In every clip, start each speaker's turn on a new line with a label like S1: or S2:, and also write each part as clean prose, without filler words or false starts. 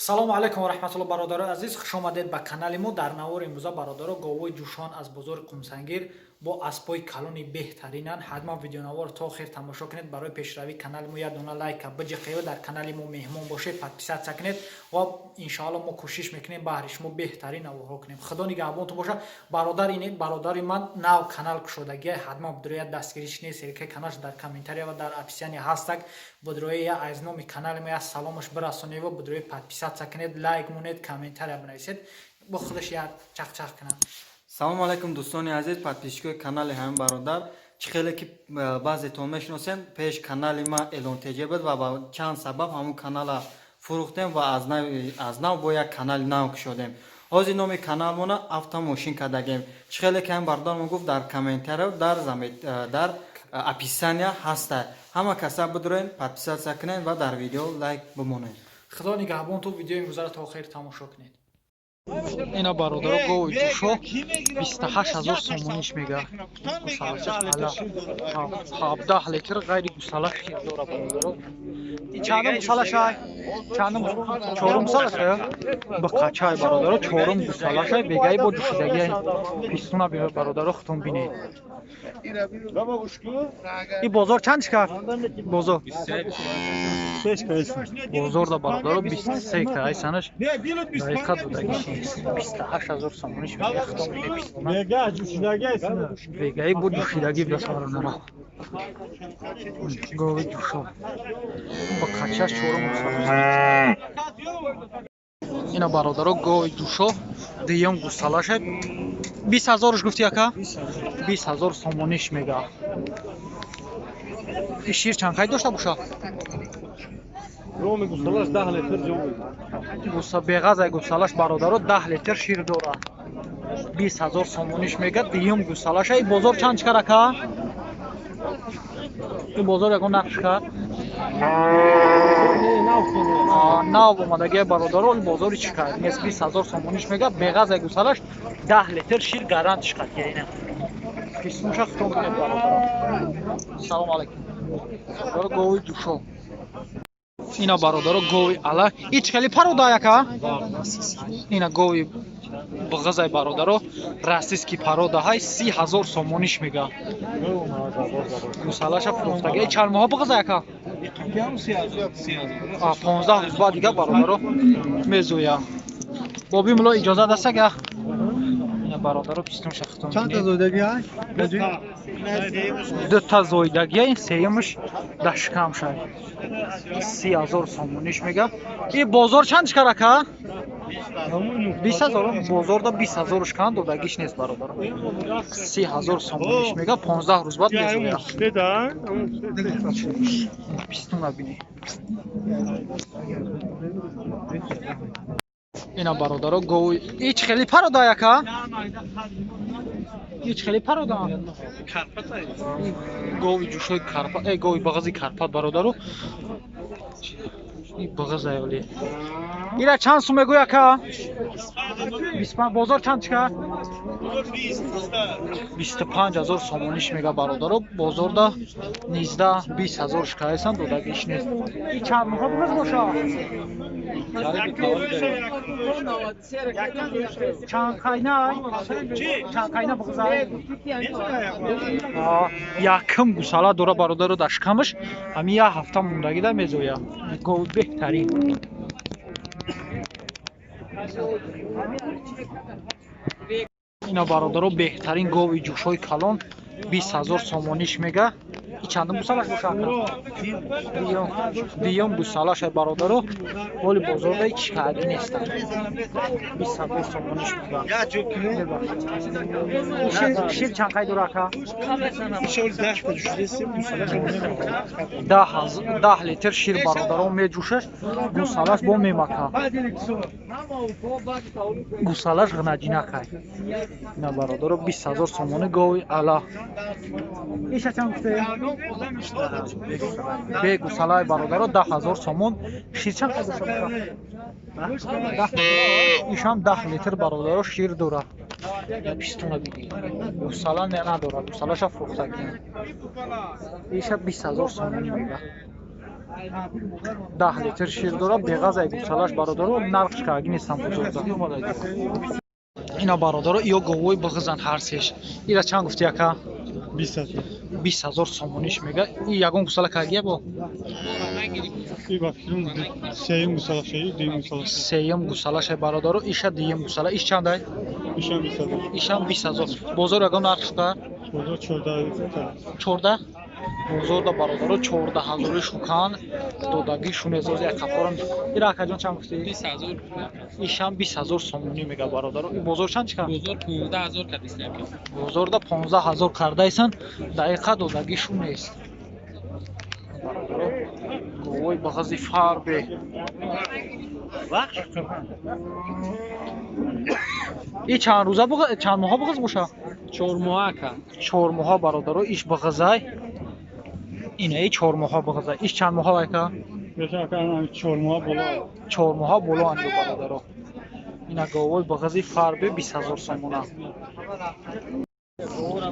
S1: Салому алайкум ва раҳматулло, бародарои азиз, хуш омадед ба канали мо. Дар навори имрӯза, бародаро, говои ҷӯшон аз бозори Қумсангир бо аспои калони беҳтаринанд. Ҳатман видеонавор то охир тамошо кунед. Барои пешравии канали мо як дона лайка биҷиқею дар канали мо меҳмон бошед, подписаться кунед ва иншоалло мо кӯшиш мекунем, баҳри шумо беҳтарин наворҳо кунем. Худо нигаҳбонтон бошад. Бародар, ин бародари ман нав канал кушодагия, ҳатман бидроя дастгириш нест. Ссылкаи каналш дар комментария ва дар описания ҳастак. Бидроя аз номи канали мо як саломаш бирасонед ва бидроя подписаться кунед, лайк монед, комментария бинависед. Бо худаш як чақчақ кунад.
S2: Салому алайкум, дӯстони азиз, подписчикои канали ҳамин бародар. Чӣ хеле ки баъзетон мешиносем, пеш канали ма Элон ТЖ буд ва ба чанд сабаб ҳамун канала фурӯхтем ва аз нав бо як канали нав кушодем. Ҳозир номи каналмона Автомошин кардагем. Чӣ хеле ки ҳамин бародармон гуфт, дар комментарио, дар описания ҳаста. Ҳама каса бидроен, подписаться кунед ва дар видео лайк бимонед.
S1: Худо нигаҳбон, ту видеои имрӯзаро то охир тамошо кунед. Ина, бародаро, гови ҷӯшо 28 000 сомониш мега. 17 литр ғайри гусала шир дора, бародаро. Чандум гусалашай? Чандум? Чорум гусалашай? Биқачай, бародаро, чорум гусалашай, бегаи бо ҷӯшидагиай. Пистуна, бародаро, хутун бинед. И бозор чанд кард? Бозор. Бозорда, бародаро, 23 кай санаш. Дақиқа додагиш нест. 28 000 сомониш мега, хутун бинед пистуна. Бегаи бо ҷӯшидагӣ будааст, бародаро. Гови ҷӯшо. Ба қачаш чорум гусалаш. Ина, бародаро, гови ҷӯшо дуюм гусалаша. 20 000-ш гуфти, ака? 20 000 сомониш мега. И шир чанд қай дошта боша?
S3: Роми гусалаш 10 литр ҷо.
S1: Гуса беғазай гусалаш, бародаро, 10 литр шир дорад. 20 000 сомониш мега, дуюм гусалаша. И бозор чанд чикар, ака? Ин бозор ягон нақш кард? Нав омадагия, бародаро, ин бозори чӣ кард нест. 20 000 сомониш мега, беғазай гусалаш, 10 литр шир гарантиш кард. Ина писмуша хутон кунед, бародаро. Салому алайкум, бародаро. Гови ҷӯшо ина, бародаро, гови ала. И чӣ хели парода, яка? Ина гови бғызай, бародаро, российский порода ҳай, 30 000 сомониш мега. Гусалаша фурӯхтага. И чанд моҳа бғызай, ака? 15 рӯз баъд дига, бародаро, мезӯя. Боби муло, иҷозат аст ага? Ина, бародаро, пистунша хутон.
S3: Чанд та зоидаги ҳай?
S1: Дута зоидагия, ин сеюмаш дашкам шай. 30 000 сомониш мега. И бозор чанд шкар, ака? 20 000. Бозорда 20 000 шкан додагиш нест, бародаро. 30 000 сомониш мега, 15 рӯз баъд мезоя. Пистуна бини. Ина, бародаро, гови. И чӣ хели парода, яка? И чӣ хели парода? Гови ҷӯшои карпат, э, гови бағази карпат, бародаро. И бағаз аёли. Ира чанд сум мегӯй, ака? 25. Бозор чанд чика? 25 000 сомониш мега, бародаро. Бозорда 19 20 000 шикаесан, додагиш нест. И чанд моҳа бағаз боша? Чанд қайна? Чанд қайна бағазай? Якм гусала дора, бародаро, дар шикамаш. Ҳамин як ҳафта мондагида мезоя. Гови беҳтарин. Ина, бародаро, беҳтарин гови ҷӯшои калон, 20 000 сомониш мега. И чандум гусалаш боша, ака? Дуюм гусалаш, бародаро. Ҳоли бозорда ҳеч кардӣ нестанд. 20 000 сомониш мега. Шир чанд қай дора, ака? 10 литр шир, бародаро, меҷӯшаш. Гусалаш бо мемака. Гусалаш ғнаҷинакай. Ина, бародаро, 20 000 сомони гови ала. Иша чанд гуфте? Бе гусалаи, бародаро, 10 000 сомон. Шир чанд қай боша? Ишам 10 литр, бародаро, шир дорад. Пистуна бигӣ. Гусала надорад, гусалаша фурӯхтагӣ. Иша 20 000 сомонӣ мега. 10 литр шир дора, беғазай гусалаш бародаро, нархш карги нестам бозорда. Ина бародаро, ё говои бағизан ҳар сеш. Ира чанд гуфти ака?
S3: 20 000.
S1: 20 000 сомониш мега. И ягон гусала каргия бо?
S3: И ба фикрам сеюм гусала шаи, дуюм гусала.
S1: Сеюм гусалаше бародаро, иша дуюм гусала. Иш чандай?
S3: Ишам 20 000.
S1: Ишам 20 000. Бозор ягон нарх шуда?
S3: Бозор 14.
S1: 14? Бозорда бародаро 14 ҳазори шукан додагӣ шунезози якафорам. Ира акаҷон чанд гуфтӣ?
S4: 20 000.
S1: Ишам 20 000 сомонӣ мега бародаро. И бозор чанд чика?
S4: Бозор 15 000 кардистем.
S1: Бозорда 15 000 кардайсан, дақиқа додагӣ шу нест. Бародаро, говои бағази фарбе. И чанд рӯза чанд моҳа бағаз боша?
S4: 4 моҳа ка.
S1: 4 моҳа бародаро, иш бағазай. Ина и 4 моҳа бағазай. Иш чанд моҳа айка?
S3: Беша ака 4 моҳ боло.
S1: 4 моҳа боло анҷо бародаро. Ина говои бағази фарбе 20 000 сомона.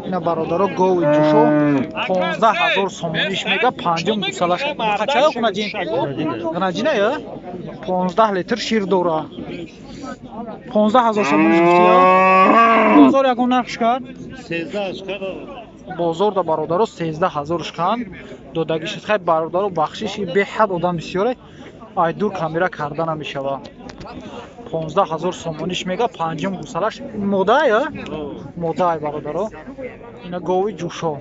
S1: Ина бародаро, гови ҷушо 15 000 сомониш мега, панҷум гусалаш. Қачая ғунаҷин? Ғунаҷина я? 15 литр шир дора. 15 000 сомониш гуфтия? Бозор ягон нарх шикар?
S3: 13 шикар.
S1: Бозорда бародаро 13 000 шикан додагиш. Хай бародаро, бахшиши беҳад одам бисёре, ай дур камера карда намешава. 15 000 сомониш мега, панҷум гусалаш, модаая, модаай бародаро. Ина гови ҷушо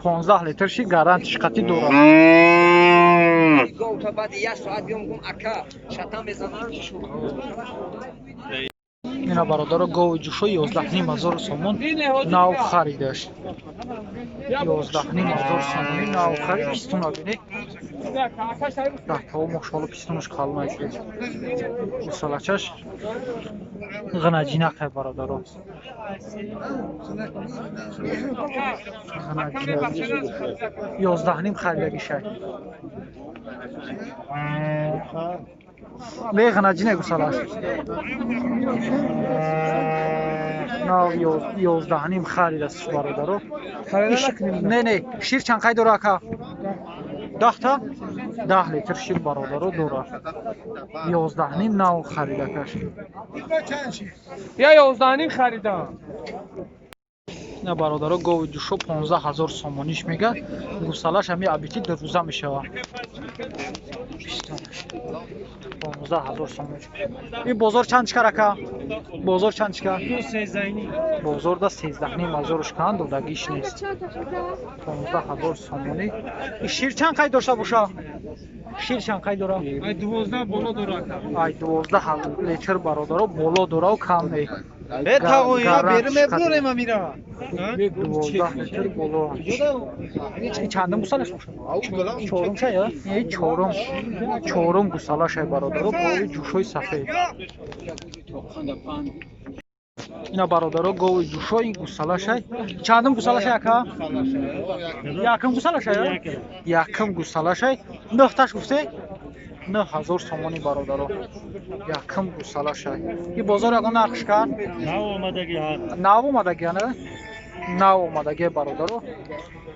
S1: 15 литр ши гарантиш қатӣ дорад.
S5: Гов та баъди як соат биём, гум ака шатам мезанам.
S1: Ина бародаро, гови ҷушо 11 500 сомон нав харидаш. 11 500 сомони нав харид. Пистуна бинед, даҳтао мошоло, пистунаш калона шуд. Гусалачаш ғнаҷинакай бародаро, ғнаҷинак. 11,5 харидагишай. Бе ғнаҷина гусалаш. Нав 11,5 харидастш бародаро. Не, не, шир чанд қай дора ака? Даҳта? 10 литр шир бародаро дора. 11,5 нав харидакаш.
S4: Я 11,5 харидам.
S1: На бародаро, гови ҷушо 15 000 сомониш мега, гусалаш ҳами абити дурӯза мешава. 15 000 сомониш. И бозор чанд чикар ака? Бозор чанд чикар? Бозорда 13 500 шикан додагиш нест. 15 000 сомонӣ. И шир чанд қай дошта боша? Шир чанд қай дора?
S4: Ай 12 боло дора ака.
S1: Ай 12 литр бародаро боло дорау, кам не.
S2: Э тағо ина
S1: Гарантиш
S2: беру мебурем амира.
S1: 12 литр боло. Чандум гусалаш боша? Чорум шай, а? Е, чорум. Чорум гусала шай бародаро, гови ҷушои сафед. Ина бародаро, гови ҷушои гусала шай. Чандум гусала шай ака? Якум гусала шай, а? Якум гусала шай. Нӯҳташ гуфте? 9000 сомони бародаро. Якум гусала шай. И бозор ягон нархш кард?
S3: Нав омадаги ҳар.
S1: Нав омадаги, ана? Нав омадаги бародаро.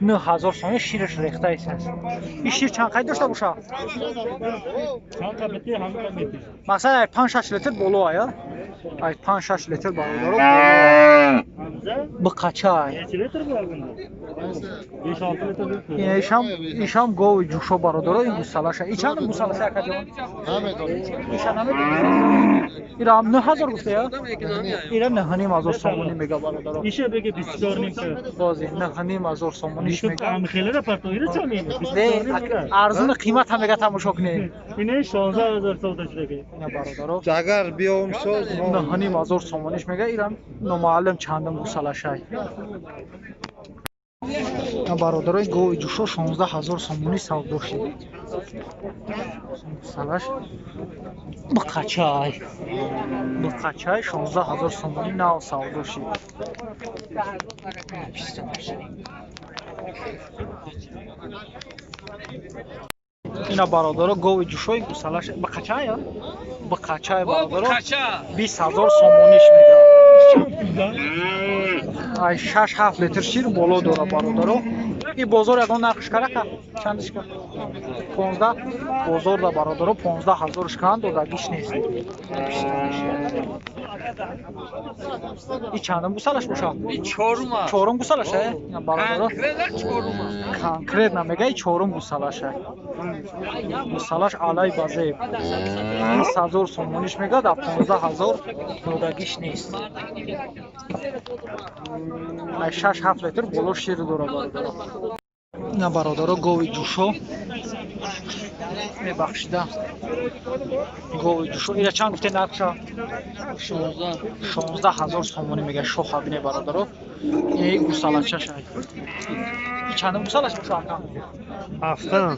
S1: 9000 сомони, шираш рехтаис аст. И шир чанд қай дошта боша?
S3: Чанд қабати ҳамин қабати.
S1: Масалан, ай 5-6 литр боло ай, а? Ай 5-6 литр бародаро боло.
S3: Ҳамза
S1: Биқачай.
S3: Necha litr bo'lar bunda? 5-6 litr.
S1: Ишам, ишам гови ҷушо бародаро, ин гусалаша. И чандум гусалаша акаҷон? Иша намедонӣ? Ира 9000 гуфта я? Ира 9500 сомонӣ мега бародаро.
S3: Иша беги 24 ним.
S1: Бози 9500 сомониш мега.
S3: Ам хелера партоира чо мени?
S1: Не, арзуни қимат ҳам мега тамошо кунед.
S3: Ине 16 000 савда шудаги.
S1: Ина бародаро.
S2: Агар биём соз
S1: 9500 сомониш мега, ирам номаълум чандум гусалашай. Бародарои, гови ҷушо 16 000 сомонӣ савдо шуд. Гусалаш биқачай. Биқачай 16 000 сомонӣ нав савдо шуд. Ина бародаро, гови ҷушои гусалаш биқачай, а? Биқачай бародаро.
S4: Қача.
S1: 20 000 сомониш мега. Ай 6-7 литр шир боло дора бародаро. И бозор ягон нархш карака? Чандиш ка? 15. Бозор да бародаро 15 ҳазорш кан додагиш нест. И чандум гусалаш боша?
S4: И чорум.
S1: Чорум гусалаш, э? Бародаро. Конкретно мега и чорум гусалаш. Гусалаш алай базеб. 20 ҳазор сомониш мега, да 15 ҳазор додагиш нест. Ай 6-7 литр боло шир дора бародаро. Ина бародаро гови ҷӯшо. Мебахшида. Гови ҷӯшо. Ира чанд гуфте нархша? 16 ҳазор сомонӣ мега шоха бине бародаро. Ин гусалачаш. Чандум гусалаш боша ака?
S3: Ҳафтум.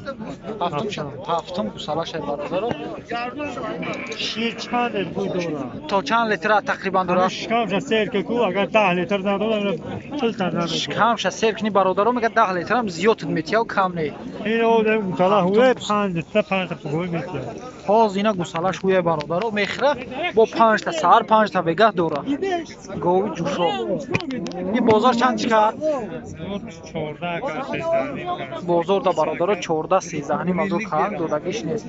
S1: Ҳафтум гусалаш бародаро.
S3: Шир чанд литр дора?
S1: То чанд литр тақрибан дора?
S3: Шикамша сер ку, агар 10 литр надода, 40 та надода.
S1: Шикамша сер кни бародаро мега 10 литрам зиёд метияв кам не.
S3: Ин одам гусала ҳуе 5 литр 5 та пугой метия.
S1: Ҳоз ина гусалаш ҳуе бародаро мехра бо 5 та саҳар 5 та бегаҳ дора. Гови ҷӯшо. Ин бозор чанд чӣ кард?
S3: 14 ка 13.
S1: Бозор да бародаро 14 13 ҳазор кан додагиш нест.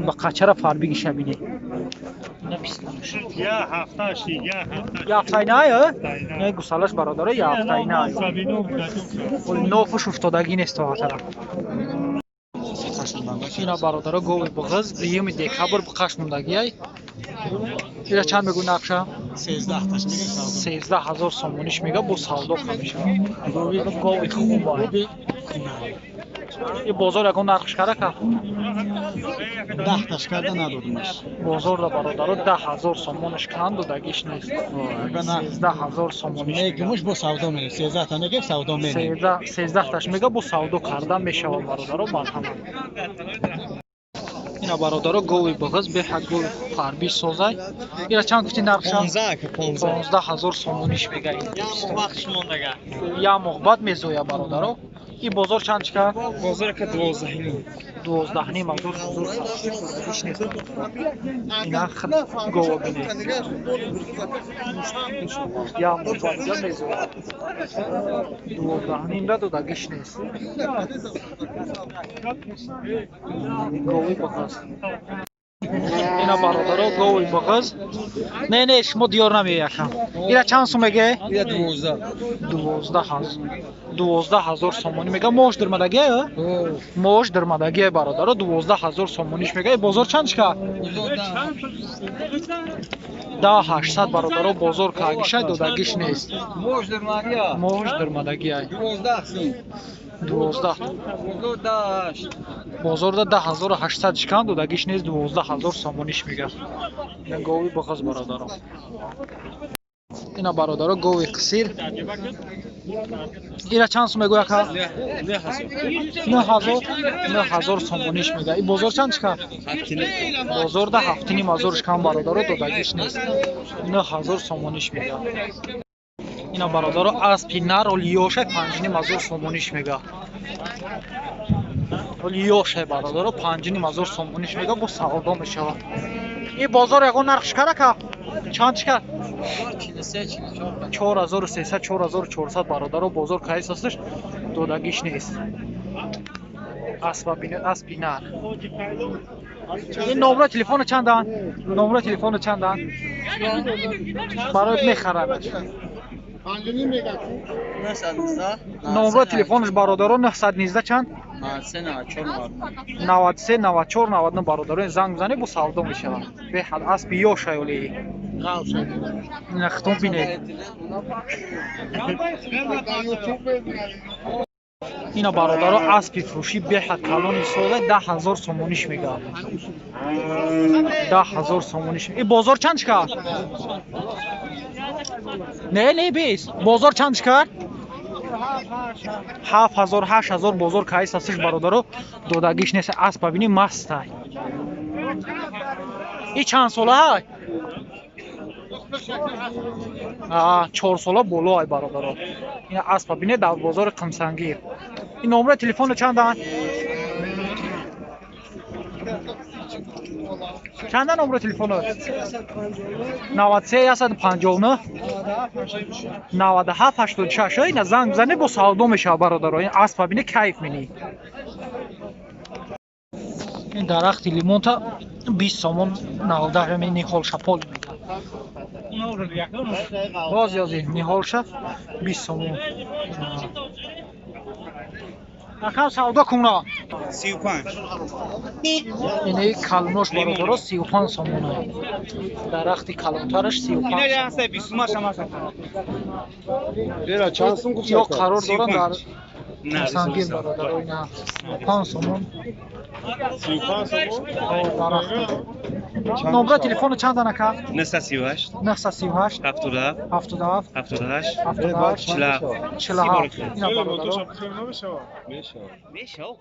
S1: Ба қачара фарбигиша бинед.
S3: Я ҳафта ши, я ҳафта.
S1: Я ҳафтаина ай? Не гусалаш бародаро я ҳафтаина ай. Нофуш уфтодагӣ нест то ҳатара. Ина бародаро гови буғыз 2 декабр қаш мондагӣ ай. Ира чанд мегӯ нақша? 13 ҳазор сомониш мега бо савдо мешавад. Гови хуб ай. И бозор ягон нархш карака?
S2: 10 таш карда надодимаш.
S1: Бозор да бародаро 10 ҳазор сомониш кан додагиш нест. 13 ҳазор сомониш.
S2: Мегумуш бо савдо мерем. 13 та мегем савдо мерем.
S1: 13 таш мега бо савдо карда мешавад бародаро марҳамат. Ина бародаро гови буғыз беҳад гови фарби созай. Ира чанд гуфти нархша? 15 ҳазор сомониш мега. Я моҳ баъд мезоя бародаро. И бозор чанд чӣ кард?
S4: Бозор ка 12.5.
S1: 12.5 ҳазор бозор нест. Ина гова бинед. Я моҳ баъд мезоя. 12.5 ра додагиш нест. Гови буғыз. Ина бародаро гови буғыз. Не, не, шумо диёр намеяка. Ира чанд сум меге?
S4: Ира 12.
S1: 12 ҳазор сомонӣ мега. Мош дирмадагӣ? Мош дирмадагӣ бародаро 12 ҳазор сомониш мега. Бозор чанд чӣ кард? 10800 бародаро бозор кагишай додагиш нест.
S4: Мош дирмадагӣ.
S1: Мош дирмадагӣ.
S4: 12
S1: 12. Бозор да 10800 шикан додагиш нест 12 ҳазор сомониш мега. Ина гови буғыз бародаро. Ина бародаро гови қисир. Ира чанд сум мегӯя ка? 9000. 9000 сомониш мега. И бозор чанд чика? Бозор да 7.5 ҳазор шикан бародаро додагиш нест. 9000 сомониш мега. Ина бародаро аспи нар олиёша 5.5 ҳазор сомониш мега. Олиёша бародаро 5.5 ҳазор сомониш мега бо савдо мешавад. И бозор ягон нархш карака? Чанд чика? 4300 4400 бародаро бозор кайс асташ додагиш нест. Аспа бинед, аспи нар. Ин номра телефона чандан? Номра телефона чандан? Барои мехарад. Номра телефонаш бародаро 919 чанд? 93 94 99 бародаро занг бизанед бо савдо мешавад. Беҳад аспи ёш аёли. Ина хитон бинед. Ина бародаро аспи фурӯшӣ беҳад калони сода 10 ҳазор сомониш мега. 10 ҳазор сомониш. И бозор чанд чӣ кард? Не, не, бес. Бозор чанд чӣ кард? 7000 8000 бозор кайс астиш бародаро додагиш нест. Аспа бини мастай. И чанд сола ай? 4 сола боло ай бародаро. Ина аспа бине дар бозори Қумсангир. Ин номраи телефоно чандан? Чанда номро телефонот? 93 159 97 86. Ина занг бизане, бо савдо мешава, бародаро. Ин аспа бине, кайф мини. Ин дарахти лимонта 20 сомон 90 ами ниҳол шапол мегӯяд. Боз ёзи ниҳолша 20 сомон. Акам, савдо кунро.
S4: 35.
S1: Инаи калонош, бародаро, 35 сомона. Дарахти калонтараш 35. Ё қарор доранд дар Қумсангир, бародаро, ина 5 сомон. Дарахт. Номра телефону чанд анака?
S6: 938
S1: 938
S6: 77
S1: 77
S6: 78
S1: 78
S6: 47.
S1: 47. Ина, бародаро.
S6: Мешав.